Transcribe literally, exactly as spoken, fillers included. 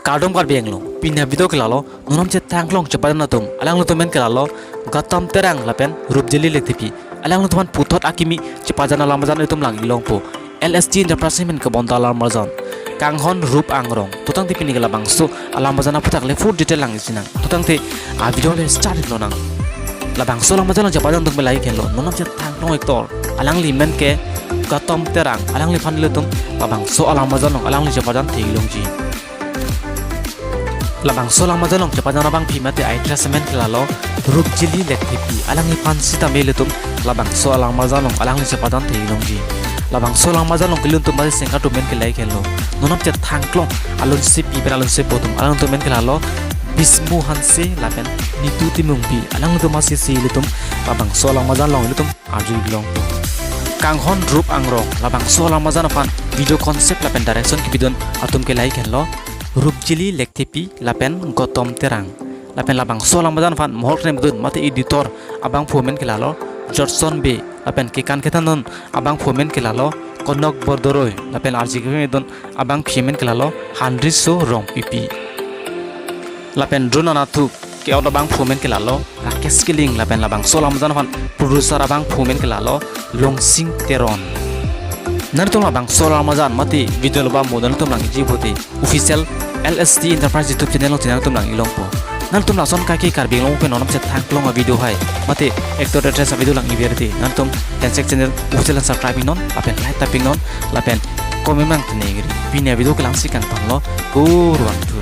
Kardom Karbi Anglong, pini avideo ke lalo, non namchethan klong chepadan atum, alanglitum amen ke lalo, Gautam Terang lapen Rupjili Lekthepi, alanglitum aphan puthot akimi chepadan alam ajan itum lang-i longpo, L S T Enterprise amen kebonta alam ajan, Kanghon Rup Angrong, tutangte pini ke labangso alam ajan aphuthak le full detail lang-i sinang, tutangte avideo le start lonang. Labangso alam ajan along chepadan atum ke lahai henlo, non namchethan klong actor, alangli amen ke Gautam Terang, alangliphan ilitum labangso alam ajan along alangli chepadan thek longji. Labangso alam ajan along chepadan abangpi mate actress amen ke lalo Rupjili Lekthepi, alangliphan sitame ilitum labangso alam ajan along alangli chepadan thek longji. Labangso alam ajan along kelitum mate sengkar atum amen ke lahai henlo, non namchethan klong alun sepi pen alun sepo atum, alangtum amen ke lalo Bismu Hanse lapen Nitu Timungpi, alangtum masi si ilitum labangso alam ajan along ilitum arju longpo. Kanghon Rup Angrong, labangso alam ajan aphan video concept lapen direction kepidun atum ke lahai henlo Rupjili Lekthepi lapen Gautam Terang. Lapen labangso alam ajan aphan mohor klemdun mate editor abangphu amen ke lalo Jotson Bey, lapen kekan kethandun abangphu amen ke lalo Konok Bordoroi, lapen arje kepidun abangpi amen ke lalo Hanriso Rongpipi. Lapen drone anatthu ke-ot abangphu amen ke lalo Rakesh Killing, lapen labangso alam ajan aphan producer abangphu amen ke lalo Longsing Teron. Nangtum labangso alam ajan mate video lo ba mo nangtum lang-iji pute official L S T Enterprise YouTube channel along nangtum lang-i longpo. Nangtum lason kaike Karbi Anglong pen non namchethan klong avideo hai mate actor actress avideo lang-i verte, nangtum Handshake channel official subscribe-i non lapen like ta pi non lapen comment nangthan-i giri. Pini avideo ke la-ansi kangpanglo, kurvangthu.